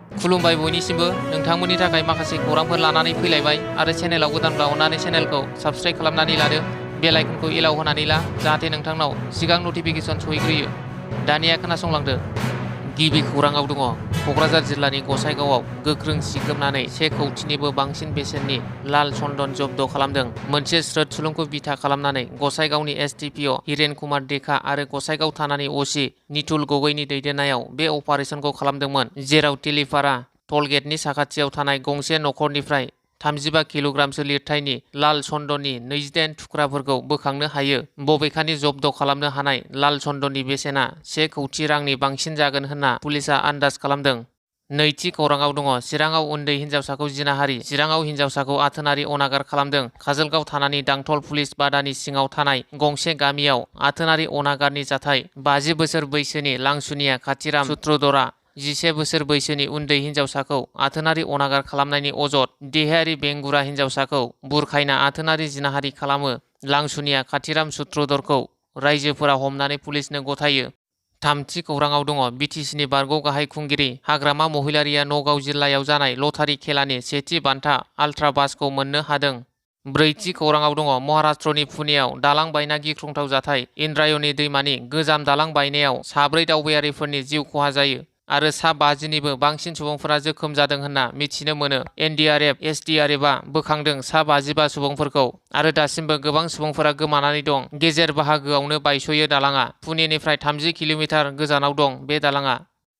खुलुमबाय बयनिसिमबो नोंथांमोननि थाखाय माखासे खौरांफोर लानानै फैलायबाय आरो चेनेलाव गोदानब्ला अननानै चेनेलखौ साबस्क्राइब खालामनानै लादो बेल आइकनखौ एलाव होनानै ला जाहाथे नोंथांनाव सिगां नटिफिकेसन सहैग्रोयो। दानिया खोनासंलांदो। गिबि खौराङाव दङ क'क्राझार जिल्लानि गसाइगावआव गोख्रों सिग्रोमनानै 1 कौटिनिबो बांसिन बेसेननि लाल चन्दन जब्द खालामदों। मोनसे स्रोद सुलुंखौ बिथा खालामनानै गसाइगावनि एसडिपिअ हिरेन कुमार देखा आरो गसाइगाव थानानि असि निथुल गगैनि दैदेननायाव बे अपारेसनखौ खालामदोंमोन, जेराव टेलिपारा टलगेटनि साखाथियाव थानाय गंसे नखरनिफ्राय 35 किल'ग्रामसो लिरथायनि लाल चन्दननि 28 थुख्राफोरखौ बोखांनो हायो। बबेखानि जब्द खालामनो हानाय लाल चन्दननि बेसेना 1 कौटि रांनि बांसिन जागोन होनना पुलिसआ आन्दाज खालामदों। नैथि खौराङाव दङ चिराङाव उन्दै हिन्जावसाखौ जिनाहारि। चिराङाव हिन्जावसाखौ आथोनारि अनागार खालामदों। काजलगाव थानानि दांथल पुलिस बादानि सिङाव थानाय गंसे गामियाव आथोनारि अनागारनि जाथाय। 50 बोसोर बैसोनि लांसुनिया खाथिराम सुत्रधरआ 11 बोसोर बैसोनि उन्दै हिन्जावसाखौ आथोनारि अनागार खालामनायनि अजद देहायारि बेंगुरा हिन्जावसाखौ बुरखायना आथोनारि जिनाहारि खालामो। लांसुनिया खाथिराम सुत्रधरखौ रायजोफोरा हमनानै पुलिसनो गथायो। थामथि खौराङाव दङ बिटिसिनि बारग' गाहाय खुंगिरि हाग्रामा महिलारिया नगाव जिल्लायाव जानाय लटारि खेलानि सेथि बान्था आल्ट्रा बासखौ मोननो हादों। ब्रैथि खौराङाव दङ महाराष्ट्रनि पुनेयाव दालां बायना गिख्रंथाव जाथाय। इन्द्रायणी दैमानि गोजाम दालां बायनायाव 4 दावबायारिफोरनि जिउ खहा जायो आरो सा 50निबो बांसिन सुबुंफोरा जोखोम जादों होनना मिथिनो मोनो। एनडिआरएफ, एसडिआरएफआ बोखांदों सा 55 सुबुंफोरखौ आरो दासिमबो गोबां सुबुंफोरा गोमानानै दं। गेजेर बाहागोआवनो बायस'यो दालाङा। पुनेनिफ्राय 30 किल'मिटार गोजानाव दं बे दालाङा।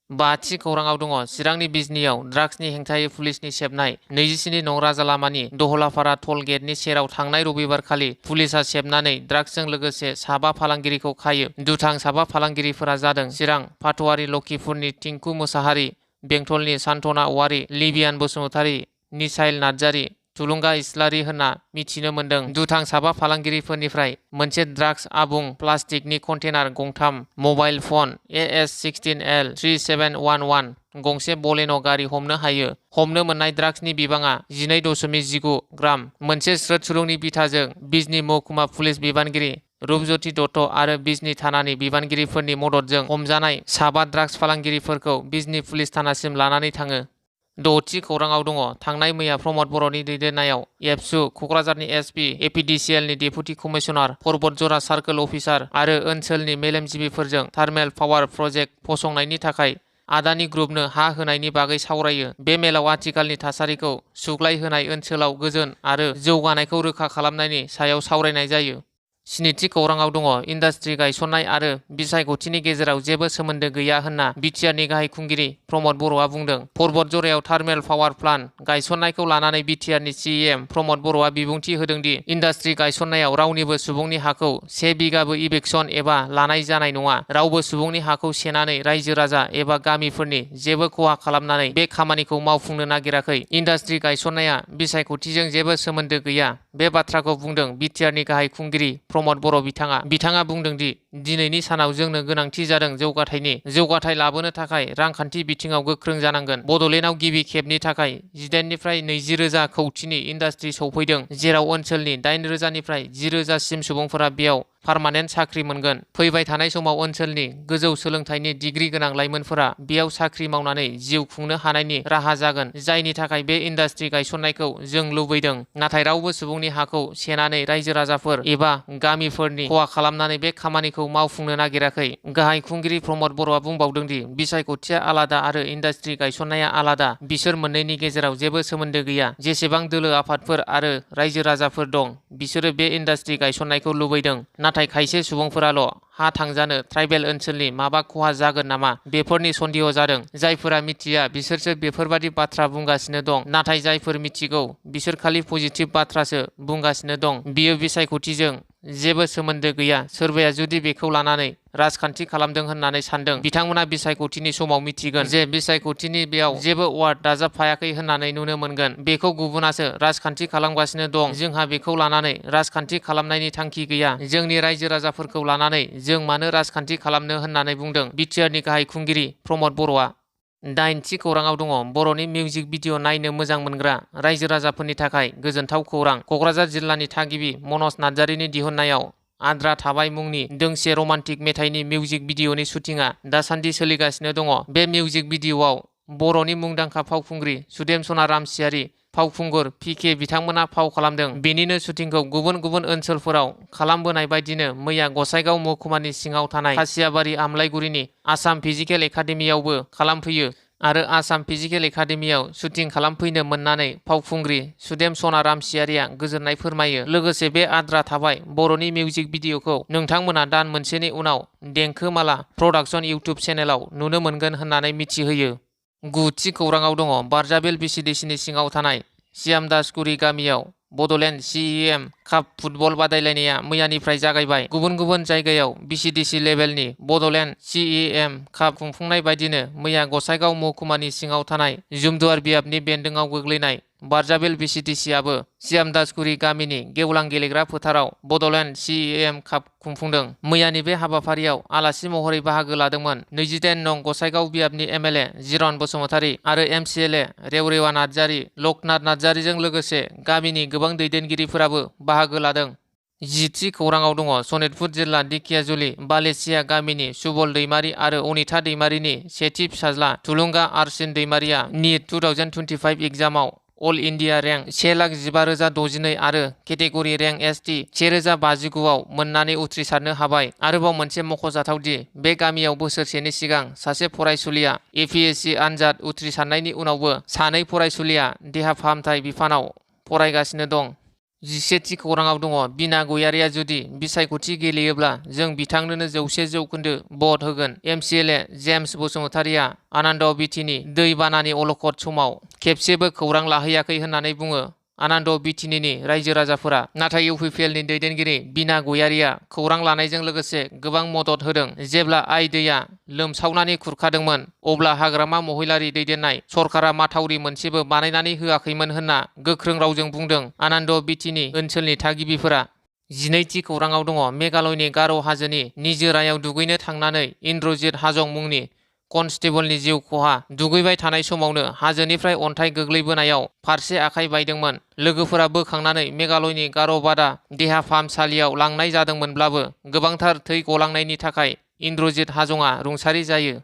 बाथि खौराङाव दङ चिरांनि बिजनीयाव ड्राग्सनि हेंथायै पुलिसनि सेबनाय। 27 नं राजा लामानि दहलापारा टल गेटनि सेराव थांनाय रबिबारखालि पुलिसआ सेबनानै ड्राग्सजों लोगोसे 5 फालांगिरिखौ खायो। दुथां 5 फालांगिरिफोरा जादों चिरां फाथ'वारि लखिपुरनि टिंकु मोसाहारि, बेंटलनि सान्तना औवारी, लिबियान बसुमतारी, निसाइल नार्जारी, थुलुंगा इस्लारि होनना मिथिनो मोन्दों। दुथां 5 फालांगिरिफोरनिफ्राय मोनसे ड्राग्स आबुं प्लास्टिकनि कन्टेनार गंथाम, मबाइल फन AS16L 3711, गंसे बलेन' गारि हमनो हायो। हमनो मोननाय ड्राग्सनि बिबाङा 12.19 ग्राम। मोनसे स्रोद सुलुंनि बिथाजों बिजनी महकुमा पुलिस बिबानगिरि रुपज्यति दत्त आरो बिजनी थानानि बिबानगिरिफोरनि मददजों हमजानाय 5 ड्राग्स फालांगिरिफोरखौ बिजनी पुलिस थानासिम लानानै थाङो। द'थि खौराङाव दङ थांनाय मैया प्रमद बर'नि दैदेननायाव एबसु, क'क्राझारनि एसपि, एपिडिसिएलनि deputy commissioner, Parbatjhora circle officer आरो ओनसोलनि मेलेमजिबिफोरजों थार्मेल पावार प्रजेक्ट फसंनायनि थाखाय आदानि ग्रुपनो हा होनायनि बागै सावरायो। बे मेलाव आथिखालनि थासारिखौ सुग्लाय होनाय, ओनसोलाव गोजोन आरो जौगानायखौ रोखा खालामनायनि सायाव सावरायनाय जायो। स्निथि खौराङाव दङ इन्डास्ट्रि गायसननाय आरो बिसायख'थिनि गेजेराव जेबो सोमोन्दो गैया होनना बिटिआरनि गाहाय खुंगिरि प्रमद बर'आ बुंदों। पर्बतजरायाव थार्मेल पावार प्लान्ट गायसननायखौ लानानै बिटिआरनि सिएम प्रमद बर'आ बिबुंथि होदोंदि इन्डास्ट्रि गायसननायाव रावनिबो सुबुंनि हाखौ 1 बिगाबो इभेक्सन एबा लानाय जानाय नङा। रावबो सुबुंनि हाखौ सेनानै रायजो राजा एबा गामिफोरनि जेबो खहा खालामनानै बे खामानिखौ मावफुंनो नागिराखै। इन्डास्ट्रि गायसननाया बिसायख'थिजों जेबो सोमोन्दो गैया। बे बाथ्राखौ बुंदों बिटिआरनि गाहाय खुंगिरि प्रमद बर' बिथाङा बुंदों दि दिनैनि सानाव जोंनो गोनांथि जादों जौगाथायनि। जौगाथाय लाबोनो थाखाय रांखान्थि बिथिङाव गोख्रों जानांगोन। बड'लेण्डआव गिबि खेबनि थाखाय 18 निफ्राय 20 रोजा कौटिनि इन्डास्ट्रि सौफैदों, जेराव ओनसोलनि 8 रोजानिफ्राय 10 रोजासिम सुबुंफोरा बेयाव पार्मानेन्ट साख्रि मोनगोन। फैबाय थानाय समाव ओनसोलनि गोजौ सोलोंथाइनि डिग्री गोनां लाइमोनफोरा बेयाव साख्रि मावनानै जिउ खुंनो हानायनि राहा जागोन, जायनि थाखाय बे इन्डास्ट्रि गायसननायखौ जों लुबैदों। नाथाय रावबो सुबुंनि हाखौ सेनानै रायजो राजाफोर एबा गामिफोरनि खहा खालामनानै बे खामानिखौ मावफुंनो नागिराखै। गाहाय खुंगिरि प्रमद बर'आ बुंबावदों दि बिसायख'थिया आलादा आरो इन्डास्ट्रि गायसननाया आलादा। बिसोर मोननैनि गेजेराव जेबो सोमोन्दो गैया। जेसेबां दोलो आफादफोर आरो रायजो राजाफोर दं, बिसोरो बे इन्डास्ट्रि गायसननायखौ लुबैदों। नाथाय खायसे सुबुंफोराल' हा थांजानो ट्राइबेल ओनसोलनि माबा खहा जागोन नामा बेफोरनि सन्देह जादों। जायफोरा मिथिया बिसोरसो बेफोरबादि बाथ्रा बुंगासिनो दं। नाथाय जायफोर मिथिगौ बिसोर खालि पजिटिभ बाथ्रासो बुंगासिनो दं। बियो बिसायख'थिजों जेबो सोमोन्दो गैया। सोरबाया जुदि बेखौ लानानै राजखान्थि खालामदों होननानै सानदों, बिथांमोना बिसायख'थिनि समाव मिथिगोन जे बिसायख'थिनि बेयाव जेबो वार्ड दाजाबफायाखै होननानै नुनो मोनगोन। बेखौ गुबुनासो राजखान्थि खालामगासिनो दं। जोंहा बेखौ लानानै राजखान्थि खालामनायनि थांखि गैया। जोंनि रायजो राजाफोरखौ लानानै जों मानो राजखान्थि खालामनो होननानै बुंदों बिटिआरनि गाहाय खुंगिरि प्रमद बर'आ। 8थि खौराङाव दङ बर'नि मिउजिक भिडिअ नायनो मोजां मोनग्रा रायजो राजाफोरनि थाखाय गोजोनथाव खौरां। क'क्राझार जिल्लानि थागिबि मनज नार्जारिनि दिहुननायाव आद्रा थाबाय मुंनि दोंसे रमान्टिक मेथाइनि मिउजिक भिडिअनि शुटिंआ दासान्दि सोलिगासिनो दङ। बे मिउजिक भिडिअआव बर'नि मुंदांखा फावखुंग्रि सुदेम सनाराम सियारि, फावखुंगुर PK बिथांमोना फाव खालामदों। बेनिनो शुटिंखौ गुबुन गुबुन ओनसोलफोराव खालामबोनाय बायदिनो मैया गसाइगाव महकुमानि सिङाव थानाय खासियाबारि आमलायगुरिनि आसाम फिजिकेल एकाडेमियावबो खालामफैयो आरो आसाम फिजिकेल एकाडेमियाव शुटिं खालामफैनो मोननानै फावखुंग्रि सुदेम सनाराम सियारिया गोजोननाय फोरमायो। लोगोसे बे आद्रा थाबाय बर'नि मिउजिक भिडिअखौ नोंथांमोना दान मोनसेनि उनाव देंखोमाला प्रडाक्सन इउटुब चेनेलाव नुनो मोनगोन होननानै मिथिहोयो। गुथि खौराङाव दङ बारजाबिल VCDCनि सिङाव थानाय सियामदासगुरि गामियाव बड'लेण्ड CEM काप फुटबल बादायलायनाया मैयानिफ्राय जागायबाय। गुबुन गुबुन जायगायाव VCDC लेभेलनि बड'लेण्ड CEM काप खुंफुंनाय बायदिनो मैया गसाइगाव महकुमानि सिङाव थानाय जुमदुवार बियाबनि बेन्दोङाव गोग्लैनाय बारजाबिल VCDCआबो सियामदासगुरि गामिनि गेवलां गेलेग्रा फोथाराव बड'लेण्ड CEM काप खुंफुंदों। मैयानि बे हाबाफारियाव आलासि महरै बाहागो लादोंमोन 28 नं गसाइगाव बियाबनि MLA जिरन बसुमतारी आरो MCLA रेवरेवा नार्जारी, लकनाथ नार्जारीजों लोगोसे गामिनि गोबां दैदेनगिरिफोराबो बाहागो लादों। जिथि खौराङाव दङ सनितपुर जिल्ला दिखियाजुलि बालेसिया गामिनि सुबल दैमारी आरो अनिता दैमारीनि सेथि फिसाज्ला थुलुंगा आरसिन दैमारीया NEET 2025 एग्जामाव अल इन्डिया रेंक 1,15,062 आरो केटेगरि रेंक ST 1059आव मोननानै उथ्रिसारनो हाबाय। आरोबाव मोनसे मख'जाथावदि बे गामियाव बोसोरसेनि सिगां सासे फरायसुलिया APSC आनजाद उथ्रिसारनायनि उनावबो सानै फरायसुलिया देहा फाहामथाय बिफानाव फरायगासिनो दं। 11थि खौराङाव दङ बिना गयारिया जुदि बिसायख'थि गेलेयोब्ला जों बिथांनोनो 100% भट होगोन। MCLA जेम्स बसुमतारीया आनन्द बिटिनि दै बानानि अलखद समाव खेबसेबो खौरां लाहैयाखै होननानै बुङो आनन्द बिटिनिनि रायजो राजाफोरा। नाथाय UPPLनि दैदेनगिरि बिना गयारिया खौरां लानायजों लोगोसे गोबां मदद होदों। जेब्ला आइ दैया लोमसावनानै खुरखादोंमोन अब्ला हाग्रामा महिलारि दैदेननाय सरकारा माथावरि मोनसेबो बानायनानै होआखैमोन होनना गोख्रों रावजों बुंदों आनन्द बिटिनि ओनसोलनि थागिबिफोरा। 12थि खौराङाव दङ मेघालयनि गार' हाजोनि निजोरायाव दुगैनो थांनानै इन्द्रजित हाजं मुंनि कनस्टेबलनि जिउ खहा। दुगैबाय थानाय समावनो हाजोनिफ्राय अन्थाइ गोग्लैबोनायाव फारसे आखाइ बायदोंमोन। लोगोफोरा बोखांनानै मेघालयनि गार'बादा देहा फाहामसालियाव लांनाय जादोंमोनब्लाबो गोबांथार थै गलांनायनि थाखाय इन्द्रजित हाजंआ रुंसारि जायो।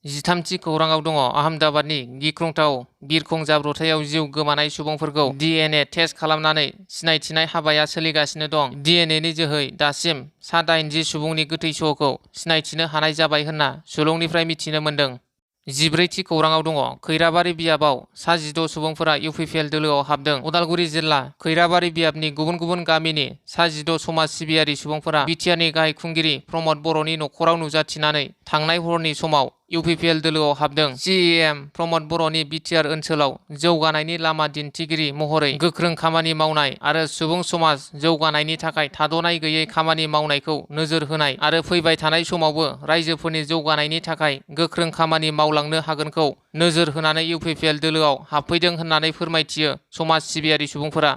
13थि खौराङाव दङ आहमदाबादनि गिख्रंथाव बिरखं जाब्रबथायाव जिउ गोमानाय सुबुंफोरखौ DNA टेस्ट खालामनानै सिनायथिनाय हाबाया सोलिगासिनो दं। DNAनि जोहै दासिम सा 80 सुबुंनि गोथै सह'खौ सिनायथिनो हानाय जाबाय होनना सुलुंनिफ्राय मिथिनो मोन्दों। 14थि खौराङाव दङ खैराबारि बियाबाव सा 16 सुबुंफोरा UPPL दोलोआव हाबदों। उदालगुरि जिल्ला खैराबारि बियाबनि गुबुन गुबुन गामिनि सा 16 समाज सिबियारि सुबुंफोरा बिटिआरनि गाहाय खुंगिरि प्रमद बर'नि न'खराव नुजाथिनानै थांनाय हरनि समाव UPPL दोलोआव हाबदों। CEM प्रमद बर'नि बिटिआर ओनसोलाव जौगानायनि लामा दिन्थिगिरि महरै गोख्रों खामानि मावनाय आरो सुबुं समाज जौगानायनि थाखाय थाद'नाय गैयै खामानि मावनायखौ नोजोर होनाय आरो फैबाय थानाय समावबो रायजोफोरनि जौगानायनि थाखाय गोख्रों खामानि मावलांनो हागोनखौ नोजोर होनानै UPPL दोलोआव हाबफैदों होननानै फोरमायथियो समाज सिबियारि सुबुंफोरा।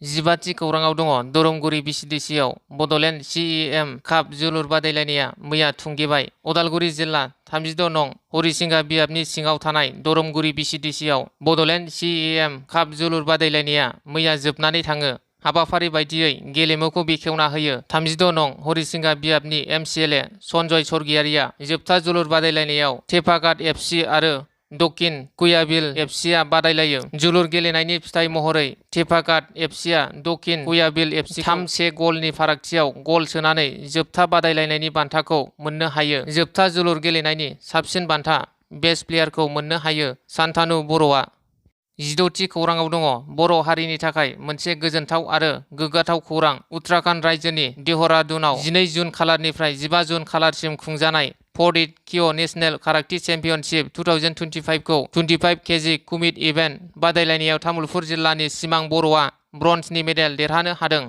15थि खौराङाव दङ दरंगुरि VCDCआव बड'लेण्ड CEM काप जोलुर बादायलायनाया मैया थुंगेबाय। उदालगुरि जिल्ला 36 नं हरिसिंगा बियाबनि सिङाव थानाय दरंगुरि VCDCआव बड'लेण्ड CEM काप जोलुर बादायलायनाया मैया जोबनानै थाङो। हाबाफारि बायदियै गेलेमुखौ बेखेवना होयो 36 नं हरिसिंगा बियाबनि MCLA सनजय सरगियारिया। जोबथा जोलुर बादायलायनायाव टेपाघाट FC आरो दक्षिण कुयाबिल FCआ बादायलायो। जोलुर गेलेनायनि फिथाइ महरै टेपाघाट FCआ दक्षिण कुयाबिल FC 3-1 गलनि फारागथियाव गल सोनानै जोबथा बादायलायनायनि बान्थाखौ मोननो हायो। जोबथा जोलुर गेलेनायनि साबसिन बान्था बेस्ट प्लेयारखौ मोननो हायो सान्तानु बर'आ। 16थि खौराङाव दङ बर' हारिनि थाखाय मोनसे गोजोनथाव आरो गोग्गाथाव खौरां। उत्तराखन्ड रायजोनि देहरादुनाव 12 जुन खालारनिफ्राय 15 जुन खालारसिम खुंजानाय 4th किय' नेशनेल काराटे चेम्पियनशिप 2025 खौ 25 kg कुमित इभेन्ट बादायलायनायाव तामुलपुर जिल्लानि सिमां बर'आ ब्रन्जनि मेडेल देरहानो हादों।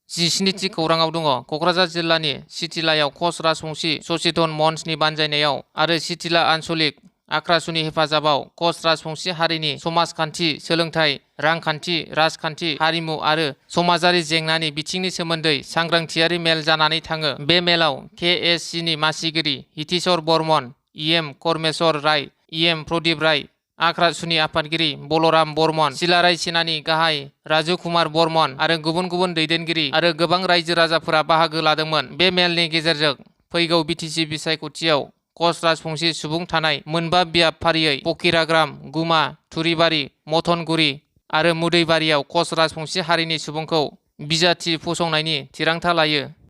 17थि खौराङाव दङ क'क्राझार जिल्लानि सिटिलायाव कच राजबंशी सचेतन मन्चनि बानजायनायाव आरो सिटिला आन्सलिक आक्रासुनि हेफाजाबाव कच राजबंशी हारिनि समाजखान्थि, सोलोंथाइ, रांखान्थि, राजखान्थि, हारिमु आरो समाजारि जेंनानि बिथिंनि सोमोन्दै सांग्रांथियारि मेल जानानै थाङो। बे मेलाव KSCनि मासिगिरि हितेश्वर बर्मन, EM करमेश्वर राय, EM प्रदीप राय, आक्रासुनि आफादगिरि बलराम बर्मन, सिलाराय सेनानि गाहाय राजु कुमार बर्मन आरो गुबुन गुबुन दैदेनगिरि आरो गोबां रायजो राजाफोरा बाहागो लादोंमोन। बे मेलनि गेजेरजों फैगौ BTC बिसायख'थियाव कच राजबंशी सुबुं थानाय मोनबा बियाब फारियै बकिराग्राम, गुमा, थुरिबारि, मथनगुरि आरो मुदैबारियाव कच राजबंशी हारिनि सुबुंखौ बिजाथि फसंनायनि थिरांथा लायो।